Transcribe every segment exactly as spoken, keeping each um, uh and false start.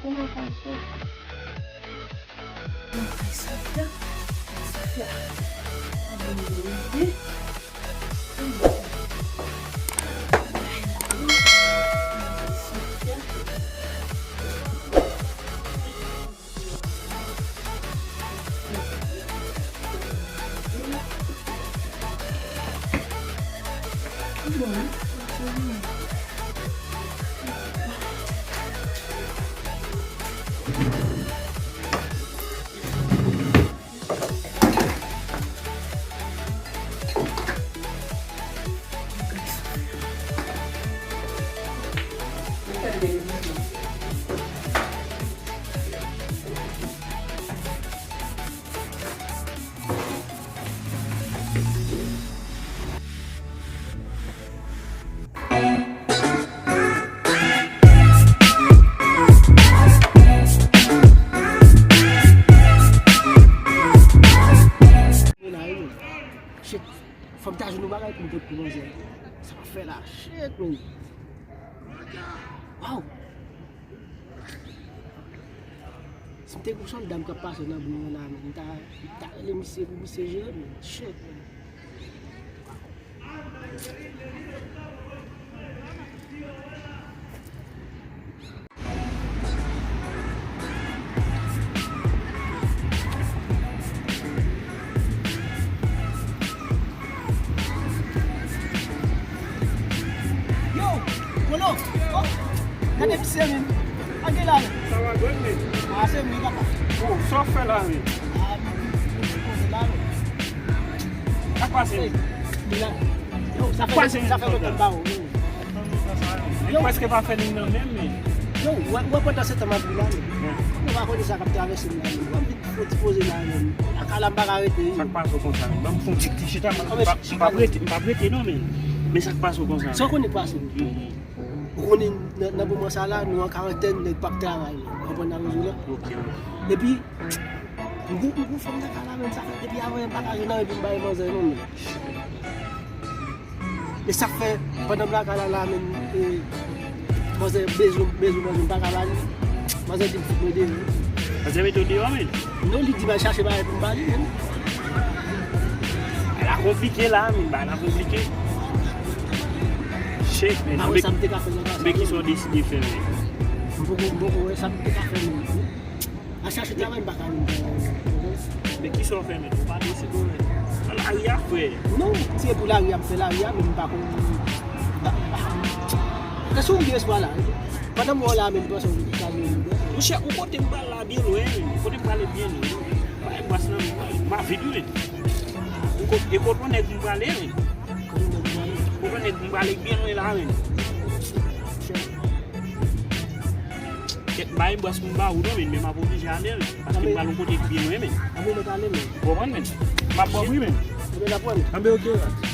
Kòman fè sa? Kòman fè sa? Sofia. Sofia. Abone nou, wi. Shit. Fò m ta jwenn yon bagay pou m pot pou manzè. Sa m ap fè la? Shit, man. Wow. Si m te gon sòlda m k ap pase nan bri an la, men, m ta, m ta rele misye pou misye jere m, men. Shit, man. Yo, Polo, oh, gade misye, men. Antre la, men. Sa va, grann, men? Ah, se mwen, papa. Oh, sa w fè la, men? Ah, men, men, men, poze la, men. Sa k pase? Hey, Milan. Yo, sa fè, sa fè lontan m pa wè w, yo. Yo. Prèske pa fè li nan menm, men. Yo, wè, wè pandan se tan m ap viv la, men. Mwen pa konnen sa k ap travèse m la, men. Wè m vin fè yon ti poze la, men. Ak ala m pa ka rete, wi. Sa k pase w konsa, men? Ban m fè yon ti, ti chita, m p ap rete, m p ap rete non, men. Men sa k pase w konsa? Sa w konnen k pase m? Mhm. Ou konnen nan, nan moman sa la, nou an karantèn, nèg p ap travay, men. Ou konprann nan rezon nan? Ok, wi. Epi, m gon, m gon fanm nan kay la, men, sa fè depi avan yè m pa ka jwenn anyen pou m bay manzè, non, men. E sa k fè, pandan m lakay la, la menm, e, manzè bezwen, bezwen manzè, m pa ka ba li. Manzè di m fout mwen deyò. Manzè mete w deyò, men? Non, li di m al chache bagay pou m ba li, men. Bagay la konplike la, men, bagay la konplike. Shit, men. M pa wè sa m te ka fè nan ka sa, men. Men kisa w deside fè, men? M poko, m poko wè sa m te ka fè, men. Al chache travay, m pa ka menm travay. Men kisa w fè, men? Ou pa deside, men. Nan lari a, frè. Non, si se pou lari a, m fè lari a, men m pa konn, m pa, m pa. Kèson m gen espwa la. Pandan m wè w la, men m panse w ka vin. Monchè, ou kote m pral la byen lwen, men. Kote m prale byen lwen. Bay bras nan men, m ap vin, men. Ou kote, e kote yon nèg m prale, men. Kote yon nèg m prale? Kote yon nèg m prale byen lwen la, men. Kèt, bay bras pou m ba ou non, men, men m ap oblije ale, men. Paske m pral yon kote byen lwen, men. Anben, mèt ale, men. Ou konprann, men? M ap ba w wi, men. Anben, n ap wè, men. Anben, ok, la.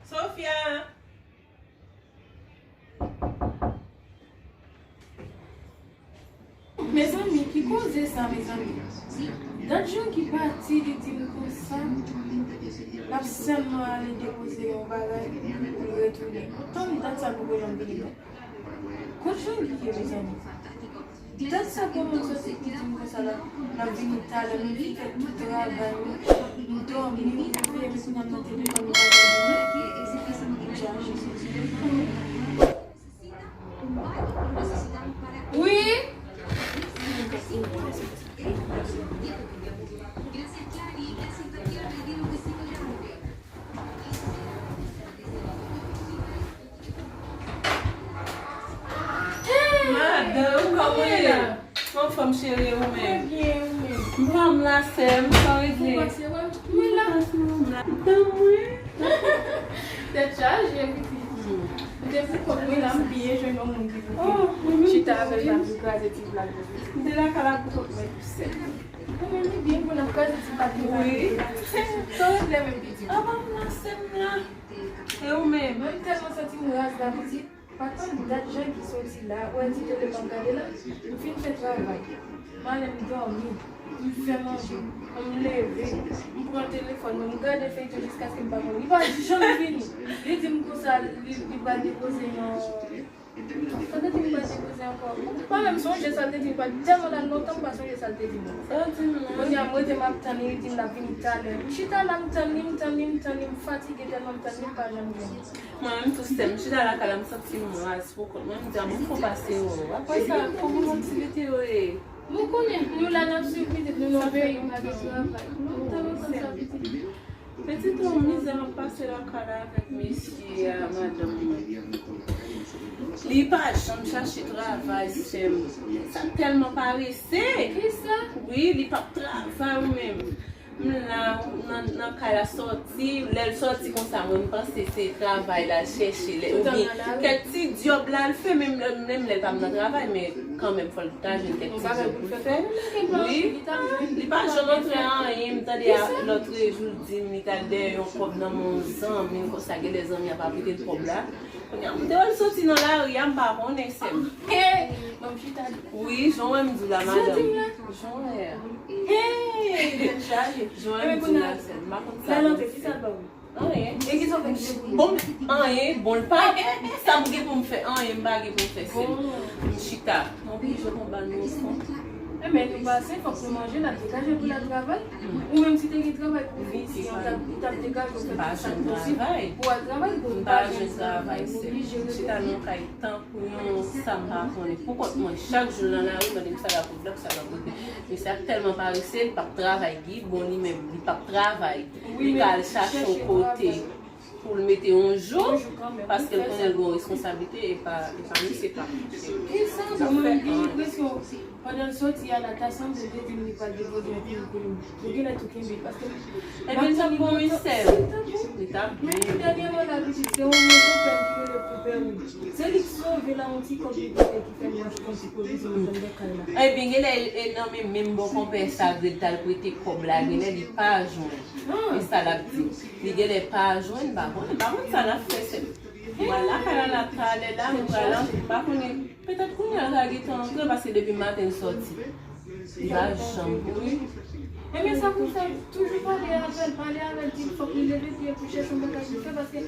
Sofia! Mezanmi, ki koze sa, mezanmi? Dat Junki pati, li di m konsa, l ap sèlman ale depoze yon bagay pou l retounen. Tann dat sa pou l janm vini non. Kot Junki ye, mezanmi? Dat sa pou moun soti pou di m konsa, l ap, l ap vini talè, m fin fè tout travay mwen, m dòmi, m reve, epi kounye a m nan telefòn, li pa ka vini. Wi. Kòman w ye? Anfòm cheri, ou menm? Mwen byen, ou menm? M pa m la, sè m, sa w regle? Ou pase wè m? Mwen la. Ou pase wè m la? Danm mwen. Tèt chaje, pitit. M te pou kont mwen la, m byen jwenn yon moun ki pou chita avè l, n ap kraze ti blag yo. M te lakay la pou kont mwen tou sèl. Ou menm li byen pou n ap kraze ti blag yo. Wi. Sa w regle menm, pitit? Apa m la, sè m la. E ou menm? Mwen m tèlman santi m raz la, pitit. Pa tann dat Jean Guy soti la, ou wè ti tele m ap gade la, m fin fè travay. M ale m dòmi, m fè manje, m leve, m pran telefòn mwen, m gade feyton jiskaske m pa konn. Li pa janm vini. Li di m konsa, li, li pral depoze yon. Sa l te di m pral depoze ankò? M pa menm sonje sa l te di m pral, tèlman l al lontan m pa sonje sa l te di m. Sa l di m la? Kounye a m rete m ap tann li, li di m l ap vini talè. M chita la m tann li, m tann li, m tann li, m fatige tèlman m tann li, m pa janm jwenn li. Mwen menm tou sè m, m chita lakay la, m santi m raz pou kont mwen, m di a bon fò pase wè w. Apre sa, kòman aktivite yo ye? Nou konnen, nou la n ap swiv pitit nou nan peyi, pa gen travay. Nou tèlman konn sa pitit. Pitit ou mizè m ap pase lakay la avèk mesye a, madanm mwen. Li pa janm chache travay, sè m. Sa tèlman parese. Kisa? Wi, li p ap travay ou menm. M la, nan, nan kay la sòti, lè l sòti konsa, mwen m panse se travay l al chèche, lè, oubyen kèk ti djòb la l fè, menm, menm lè l pa m nan travay, men kanmenm fò l ta jwenn kèk ti djòb pou l fè. Wi, li pa janm antre anyen, m tande a, lòtrejou l di m li t al dèyè yon kòb nan men yon zanmi l konsa, genlè zanmi an pa prete l kòb la. Kounye a, m te wè l soti nan lari a, m pa konnen, sè m. Wi, jan w wè m di w la, madanm. Jan w wè a. Jan w wè m di w la, sè m. M pa konn sa pou m fè. Anyen. Bon, anyen, bon, l pa, sa m gen pou m fè, anyen, m pa gen pou m fè, sè m. M chita. M oblije pran bal nan fon. Enben, nou pase, fòk nou manje, n ap degaje pou n al travay. Ou menm, si te gen travay pou w fè isi an, w t ap, w t ap degaje w fè tout sa k posib pou w al travay, pou w pa jwenn travay, ou oblije rete. Chita nan kay tankou yon sa m pa konnen. Pou kont mwen, chak jou nan lari, mande m sa l ap regle, sa l ap regle. Mesye a tèlman parese, li p ap travay, Guy, bon, li menm, li p ap travay. Li ka al chache yon kote pou l mete yon jou, paske l konnen l gen yon responsablite, e pa, e pa misye k ap fè anyen. Pandan l soti a la, ta sanble l te di m li pral depoze yon pil pou li. Yo genlè tou kenbe l, paske... Ebyen, l t ap bon, wi, sè m. Li t ap byen. Men dènyèman la, pitit, se yon bon konpè m ki rele konpè ou. Se li k sove la, yon ti kòb li pote ki fè m achte yon ti pwovizyon anndan kay la. Ebyen, genlè e nan men menm bon konpè sa, Gred t al prete kòb la, genlè li pa jwenn. E sa l ap di. Li genlè pa jwenn, m pa konnen, m pa konn sa n ap fè, sè m. M pral lakay la, la, talè la, m pral, m pa konnen. Petèt kounye a l ka gentan antre, paske depi maten l sòti. Li pa janm kouri. Ebyen, sa pou fè, toujou pale avè l, pale avè l, di l fòk li leve pye pou chèche yon bagay pou l fè, paske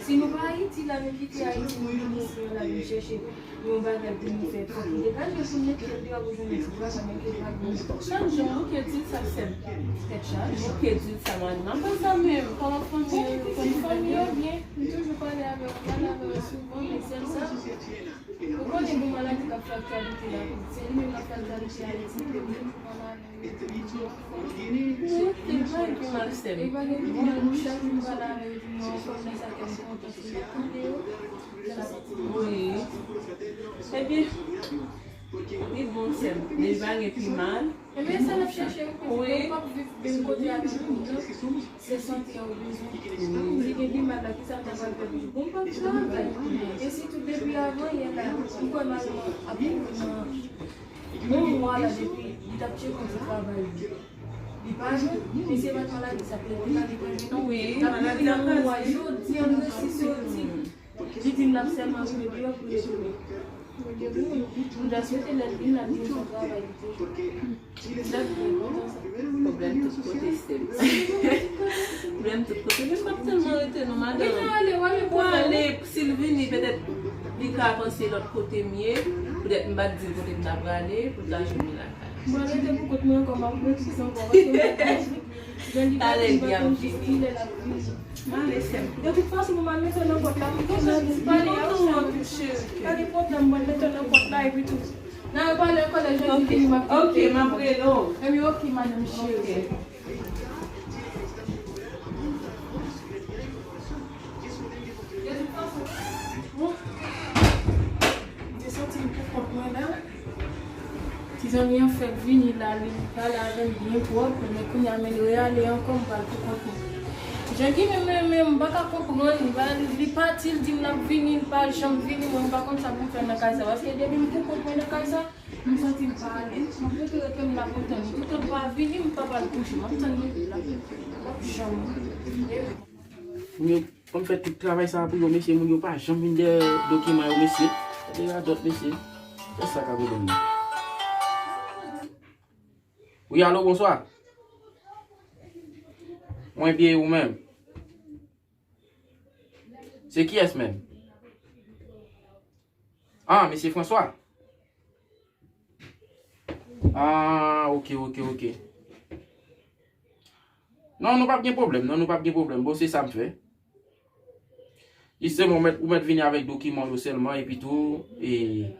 si nou pa Ayiti la, nou kite Ayiti, nou vin isi an la, vin chèche yon bagay pou nou fè, fòk li degaje l pou l met pye l deyò pou jwenn yon ti travay, men ke l pa gen. Chak jou, m bouke di l sa, sè m. Tèt chaje. M bouke di l sa, madanm. Apre sa menm, kòman fanmi yo, fanmi yo byen? M toujou pale avè w, m pale avè w souvan, men sèl sa. Ou konnen gen maladi k ap fè aktyalite la. Se li menm k ap fè aktyalite Ayiti, ke m toujou pale avè yo. Wi, se pa gen pi mal, sè m. E pa gen pi mal, chak jou m pale avè yo, di m anfòm, men sa kè m kontan, se yo tande yo. Wi. Ebyen, li bon, sè m. Li pa gen pi mal. Ebyen, sa n ap chèche, wi, pitit, nou p ap viv menm kote ak tout moun, non. Se sante a ou bezwen. Si gen pi mal la, kisa m ta pral fè pou li? Bon, m p ap travay. E sitou depi avan yè la, m kwè Mario ap pran yon mwa la depi li t ap tcheke yon ti travay li. Li pa jwenn, misye pa t maladi, sa te deja li pa jwenn. Wi, l ap viv nan yon mwa, jodi a m resi soti. Li di m l ap sèlman rive deyò pou l retounen. M ta swete lè l vin la, l vin fè travay li te. Pwoblèm tout kote, sè m. Pwoblèm tout kote. Men m p ap tèlman rete non, madanm. Ou ale, si l vini, petèt li ka panse lòt kote m ye. Petèt m pa t di l kote m ta prale, pou l ta jwenn mwen lakay. Mwen rete pou kont mwen ankò, m ap rete ankò, paske m pa ka. Talè Guy ap vini. M ale, sè m. De tout fason, pou m al mete nan pòt la, pou tout jan di pale a, ou sa, anpil cheri. Pa gen pwoblèm, mwen mete nan pòt la, epi tou. N a repale ankò lè Jean Guy vini, m ap... Ok, m ap rele w. Ebyen, ok, madanm cheri. De tout fason, bon, m te santi m pou kont mwen la. Zanmi an fè l vini la, li pale avè m byen pwòp, men kounye a men l reyale ankò, m pral pou kont mwen. Jan ki menm, menm, menm, m pa ka konprann, li pati, l di m l ap vini, l pa janm vini, mwen m pa konn sa pou m fè nan kay sa, paske depi m pou kont mwen nan kay sa, m santi m pa alèz, m ap rete rete m la kontan, li toutan l pa vini, m pa pral kouche, m ap tann li la, m ap janm. Moun yo, pou m fè tout travay sa a pou yo, mesye, moun yo pa janm vin dèyè dokiman yo, mesye. Gade radòt, mesye. Kiyès sa k ap rele m nan? Wi, alo, bonswa. Mwen byen, ou menm? Se kiyès menm? Ah, mesye François? Ah, ok, ok, ok. Non, nou p ap gen pwoblèm, non, nou p ap gen pwoblèm. Bon, se sa m fè. Jisteman, ou mèt, ou mèt vini avèk dokiman yo sèlman, epi tou, e,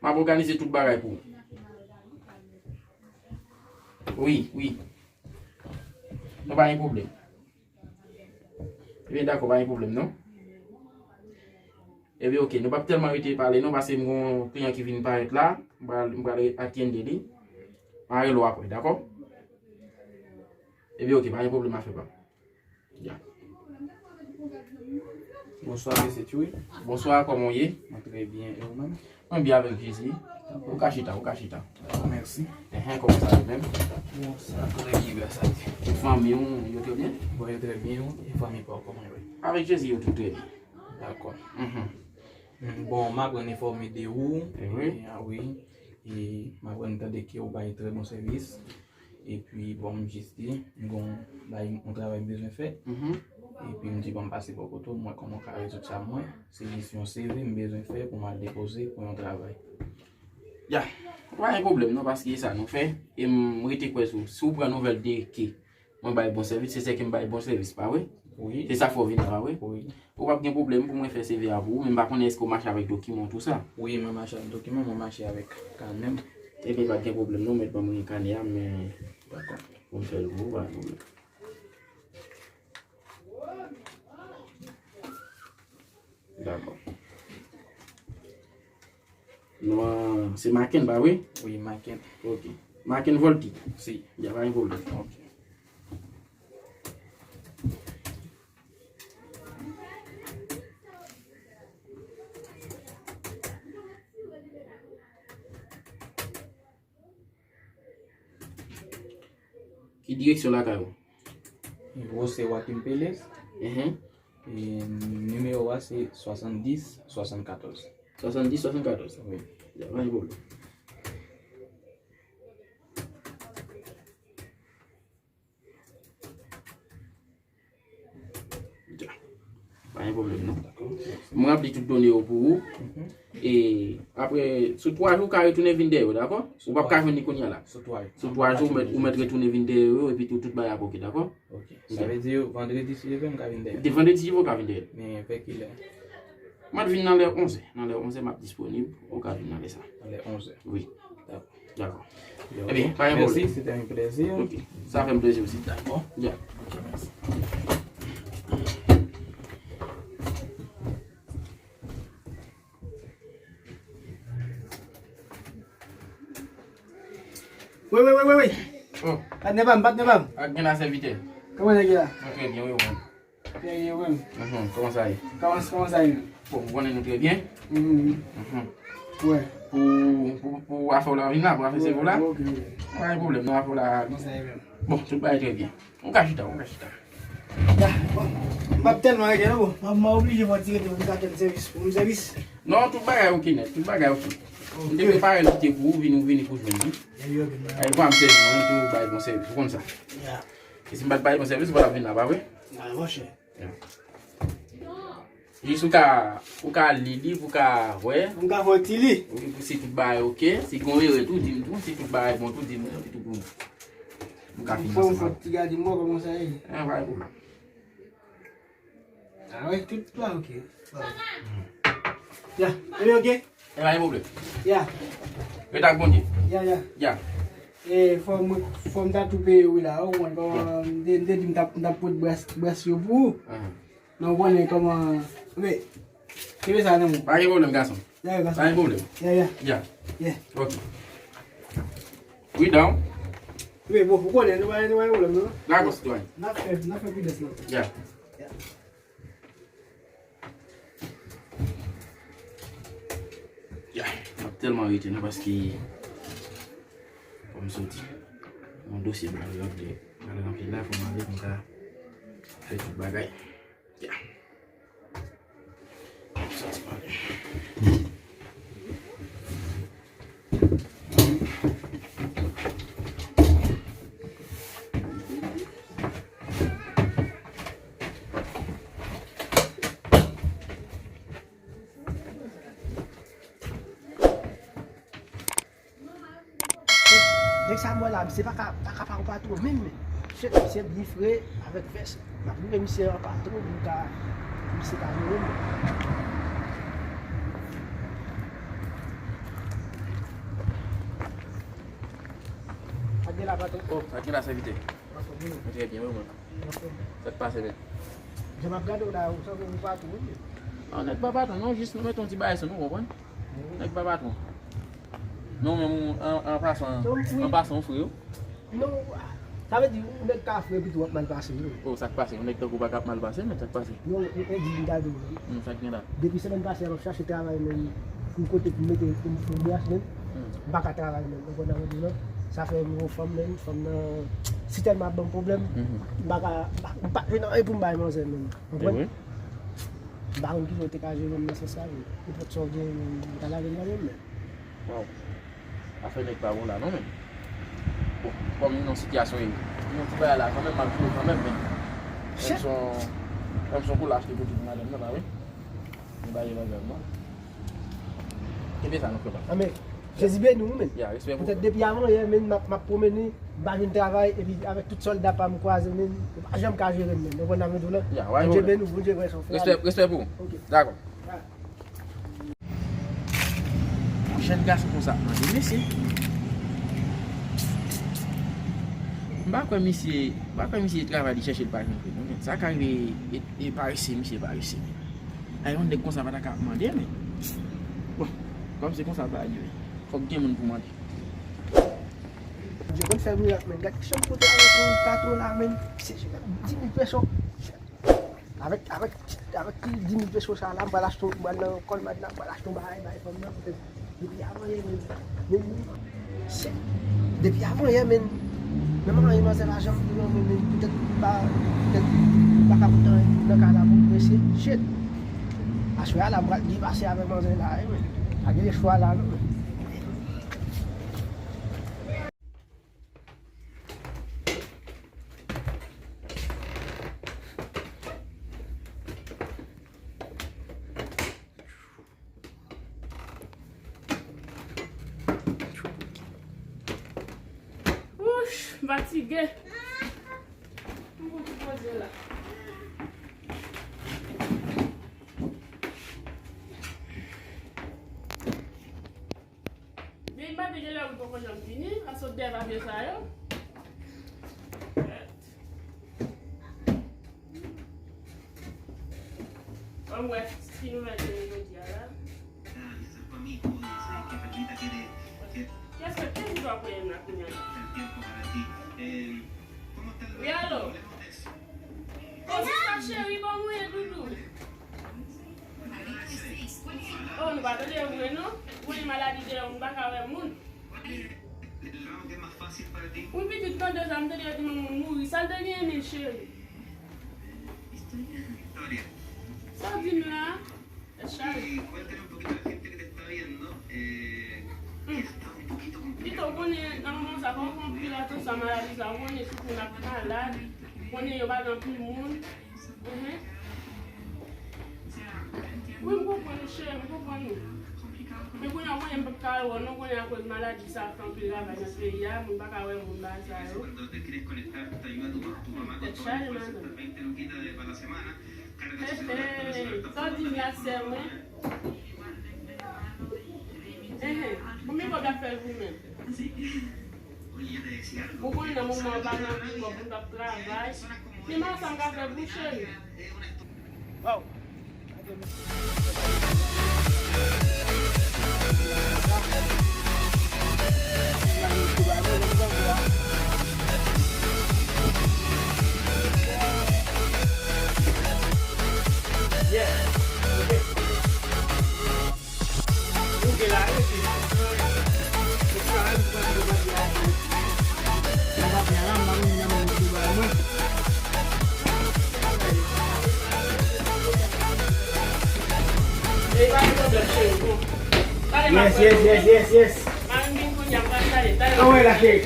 m ap òganize tout bagay pou ou. Wi, wi. Non, pa gen pwoblèm. Ebyen, dakò, pa gen pwoblèm, non. Ebyen, ok, nou p ap tèlman rete pale, non, paske m gon kliyan ki vin parèt la, m pral, m pral atenn li. M a rele w apre, dakò? Ebyen, ok, pa gen pwoblèm, afè pa m. Ya. Bonswa, mesye Tchoui. Bonswa, kòman w ye? Mwen trè byen, e ou menm? Mwen byen avèk Jezi. Ou ka chita, ou ka chita. Mèsi. Enhen, kòman sa yo menm? Bon, sa trè byen, gras a Dye. Fanmi w, yo trè byen? Bon, yo trè byen, e fanmi pa w, kòman yo ye? Avèk Jezi, yo tou trè byen. Dakò. Mhm. Mm, bon, m aprann enfòme de ou. E wi. E, a wi. E m aprann tande ke ou bay trè bon sèvis. Epi, bon, m jis di, m gon bay yon travay m bezwen fè. Mhm. Epi m di, bon, m pase bò kote w, m wè kòman w ka rezoud sa pou mwen. Se jis yon C V m bezwen fè pou m al depoze pou yon travay. Ya, pa gen pwoblèm non, paske e sa nou fè. E m rete kwè sou, si w pran nouvèl de ke mwen bay bon sèvis, se sèke m bay bon sèvis, pa vre? Wi. Se sa fè w vin la, pa vre? Wi. Ou p ap gen pwoblèm pou mwen fè C V a pou ou, men m pa konnen èske w mache avèk dokiman w tou sa. Wi, mwen mache avèk dokiman, mwen mache avèk kanè m. Ebyen, pa gen pwoblèm non, mèt ban mwen kanè a, men dakò, pou m fè l pou ou, pa gen pwoblèm. Dakò. Non, se Maken, pa vre? Wi, Maken. Ok. Maken Volti? Si. Ya, pa gen pwoblèm. Ok. Ki direksyon lakay ou? José Joaquin Pérez. Mhm. E nimewo a se swasanndis swasannkatòz. Swasanndis swasannkatòz? Wi. Ya, pa gen pwoblèm. Pa gen pwoblèm non. Dakò. M ranpli tout done yo pou ou. Mhm. E apre, sou twa jou, ou ka retounen vin dèyè yo, dakò? Ou p ap ka jwenn li kounye a la. Sou twa jou. Sou twa jou, ou mèt, ou mèt retounen vin dèyè yo, epi tou, tout bagay ap oke, dakò? Ok. Sa vle di, vandredi, si Dye vle, m ka vin dèyè. De vandredi, si Dye vle, ou ka vin dèyè. Men vè kilè? M ap vin nan lè onzè. Nan lè onzè, m ap disponib. Ou ka vin nan lè sa. Nan lè onzè. Wi. Dakò. Dakò. Ebyen, pa gen pwoblèm. Mèsi, se te yon plezi. Ok. Sa fè m plezi osi. Dakò. Ya. Ok, mèsi. Wi, wi, wi, wi, wi. Oh. Patnè pa m, patnè pa m. Ak gen la sèvitè. Kòman nèg yo la? Mwen trè byen, wi, ou menm? Trè byen, wi. Mhm, kòman sa ye? Kòman, kòman sa ye? Bon, ou konnen nou trè byen. Mhm. Mhm. Wi. Pou, pou, pou afè w la vin la, pou afè sèvi w la. Ok, ok. Pa gen pwoblèm, non, afè w la. Kòman sa ye menm? Bon, tout bagay trè byen. Ou ka chita, ou ka chita. Ya, bon. M p ap tèlman rete non, bon. M ap, m ap oblije fè ti rete pou m ka tann sèvis. Pou m sèvis. Non, tout bagay oke nèt, tout bagay oke. Ok. M te prepare l kite pou ou, vini, ou vini pou jwenn li. Ya, yo, ok. Ay, pa m sèvi mwen, m toujou bay bon sèvis, ou konn sa. Ya. E si m pa t bay bon sèvis, ou pa t ap vin la, pa vre? Nan, monchè. Ya. Jis ou ka, ou ka li li, ou ka wè. M ka fè ti li. Wi, pou si tout bagay oke. Si gon erè tou, di m tou. Si tout bagay bon tou, di m tou. Epi tou pou m ka fini ansanm avè w. Fò m fè ti gade m wè kòman sa ye. An, pa gen pwoblèm. Ah wi, tout la oke. Ya, e oke? E pa gen pwoblèm. Ya. Ret ak Bondye. Ya, ya. Ya. E fò m, fò m ta tou peye wi la, ou konprann kòman m te, m te di m t ap, m t ap pot bras, bras yo pou ou. Ahan. Men ou konnen kòman, men, kenbe sa nan men w. Pa gen pwoblèm, gason. Ya, gason. Pa gen pwoblèm. Ya, ya. Ya. Ya. Ok. We down. Wi, bon, ou konnen, nou pa, nou pa gen pwoblèm, non? Dakò, sitwayen. N ap fè, n ap fè pridans, non? Yeah. Yeah. Yeah, m ap tèlman rete, non, paske, kòm m sot di, yon dosye m al ranpli, m al ranpli la, fò m ale pou m ka fè tout bagay. Yeah. Nèg sa m wè la, misye pa ka, pa ka pa yon patwon menm, men. Shit, misye byen fre avèk vès. M ap loure misye an patwon pou m ka, pou misye ka jere m. Sa k gen la, patwon? Oh, sa k gen la, sèvitè? Anfòm, wi. Mwen trè byen, wi, mwen. Anfòm. Sa k pase, men? Jan m ap gade w la, ou sanble yon patwon, wi. Non, nèg pa patwon, non, jis nou mete yon ti bagay sou nou, ou konprann? Nèg pa patwon. Non, men ou, an, an pasan, an pasan, ou fre, wi. Non, sa vle di, yon nèg ka fre epi tou w ap mal pase, wi. Oh, sa k pase? Yon nèg tankou w pa ka ap mal pase, men sa k pase? Non, e, e, di m gade w, wi. Hmm, sa k gen la? Depi semèn pase a, m ap chache travay, men, yon kote pou m mete, pou m fè yon brach, men, m pa ka travay, men, ou konprann sa m di w la? Sa fè m gen yon fanm, men, fanm nan, si tèlman ap ban m pwoblèm, m pa ka, m pa, m pa jwenn anyen pou m bay manzè, men, ou konprann? M pa konn kijan w te ka jere m nan sans sa, men, nenpòt sa w gen, men, m ta lage l nan men m, men. Waw. Afè nèg pa bon la non, men. Bon, kòm nou nan sitiyasyon e, nou ti bagay la kanmenm, m ap jwe kanmenm, men. Menm son, menm son kou l achte pou tout madanm nan, pa vre? Nou ba yo bagay, non. Kenbe sa, nou fè pa. Amèn. Jezi beni w, men. Ya, respè pou ou. Poutèt depi avanyè, men, m ap, m ap pwomennen, m pa jwenn travay, epi avèk tout sòlda pa m kwaze, men, yo pa janm ka jere m, men. Ou konprann sa m di w la? Ya, Bondye beni w, Bondye wè sa w fè. Respè, respè pou ou. Ok. Dakò. Ya. Yon jèn gason konsa ap mande mesye. M pa kwè misye, m pa kwè misye travay li chèche l pa jwenn vre non, men. Sa ka rive e, e parese, misye parese, men. Ay, yon nèg konsa pa ta ka ap mande, men. Bon, kòm se konsa bagay yo ye, fòk gen moun pou mande. Bondye konn fè mirak, men. Gad ki jan m pote avèk yon patwon la, men. Se di mil peso. Avèk, avèk, avèk ti di mil peso sa la, m pral achte, m pral nan Colmart la, m pral achte yon bagay, bay fanm nan, poutèt depi avanyè, men, men, men, shit. Depi avanyè, men, menm anyen manzè pa janm di non, men, men, poutèt m pa, poutèt m pa ka pote anyen nan kay la pou m prese, shit. Aswè a la, m pral depase avèk manzè la, wi, men. Pa gen chwa la, non, men. Wouch, m fatige. M pou tou poze la. Men maten genlè wi poko janm fini, a sot dèyè papye sa yo. Ban m wè ki nouvèl gen jodi a la. Kiyès ki, kiyès ki dwe premye m la kounye a la? Wi, alo? Kòman sa cheri, kòman w ye, doudou? Oh, nou pa tande vre non. Ou konnen maladi dèyè moun pa ka wè moun. Wi, pitit, tande sa, m tande yo di manman w mouri. Sa l te genyen menm, cheri? Sa w di m la? Tèt chaje. Hmm. Pito w konnen nan moman sa, fò w pran anpil atansyon a maladi sa. Ou konnen sitou n ap malad, ou konnen yo pa gen anpil moun. Mhm. Wi, m konprann ou, cheri, m konprann ou. Men kounye a, kounye a, m p ap ka wè w non, kounye a, akoz maladi sa ap fè anpil ravaj nan peyi a, moun pa ka wè moun bagay sa yo. Tèt chaje, madanm. Hey, hey, sa w di m la, sè mwen? Hey, hey, konbyen kòb y ap fè l pou mwen? Ou konnen nan moman an pa gen anpil kòb, moun p ap travay. Men m pa wè sa m ka fè pou cheri. Waw. E pa gen pwoblèm, cheri. Bon. Talè m ap Yes, yes, yes, yes, yes. Mari m vin kounye a, m pral talè. Talè m Anwè la, cheri.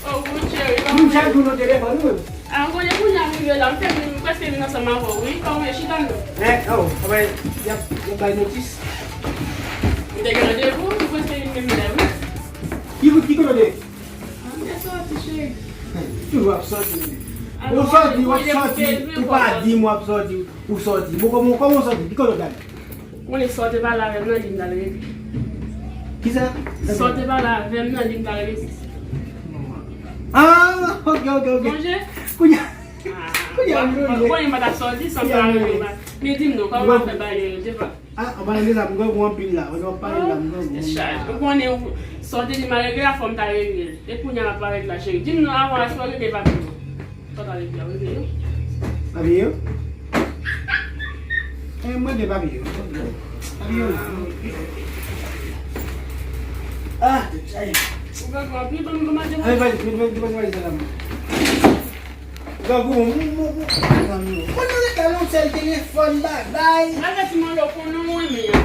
Oh, good, cheri. Kòman w ye? Moun chak jou nan telefòn, wi. A, ou konnen kounye a m rive la, m fè vin, m prèske vin ansanm avè w, wi. Kòman w ye? Chita non. Eh, oh, anben, y ap, y ap bay notis. M te gen randevou, m prèske vin menm lè, wi. Ki, ki kote w te ye? A, m te sòti, cheri. Toujou ap sòti. Ou sòti, w ap sòti, ou pa di m w ap sòti, ou sòti. Bon, kòman, kòman w sòti? Ki kote w t al? Ou konnen sa w te pale avè m nan, li m t al regle. Kisa? Sa w te pale avè m nan, li m t al regle. Ah, ok, ok, ok. Sonje? Kounye a, Ah, kounye a, m konnen. Ou konnen m pa t ap sòti san m ta regle. Men di m non, kòman w ap fè bagay yo, Jeva? Ah, an palan de sa, m grangou anpil la. Pandan w ap pale la, m grangou anpil la. Ou konnen, ou, sa w te di m al regle la, fò m ta regle l. E kounye a m ap parèt la, cheri. Di m non, avan, èske w regle papye yo? Sa w ta regle a, w regle yo? Papye yo? Eh, mwen gen papye yo. Papye yo la. Ah, chay. Ou grangou anpil, ban m, ban m al devan. Allez, vas-y, vas-y, vas-y, vas-y, vas-y, vas-y. Grangou, mou, mou, mou. Mwen nan leta yon sèl telefòn, bagay. Malgre ti mwen lè w konnen w renmen an.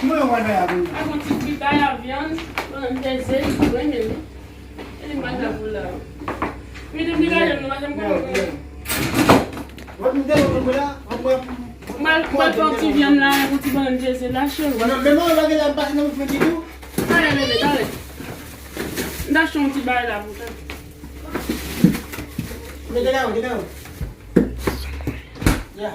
Mwen yon bagay a konnen. Ak yon ti fritay a vyann, bannann peze, renmen li. E li mal la pou la. Mete m degaje m, nou pa janm konnen. Wè m te lòt mwen la, mwen. Mal, mal pran ti vyann la, yon ti bannann peze la, cheri. Mwen nan menm an, lage la, m pase nan mouvman di tou. Talè, bebe, talè. M ta achte yon ti bagay la pou tande. Mete la, mete la. Ya.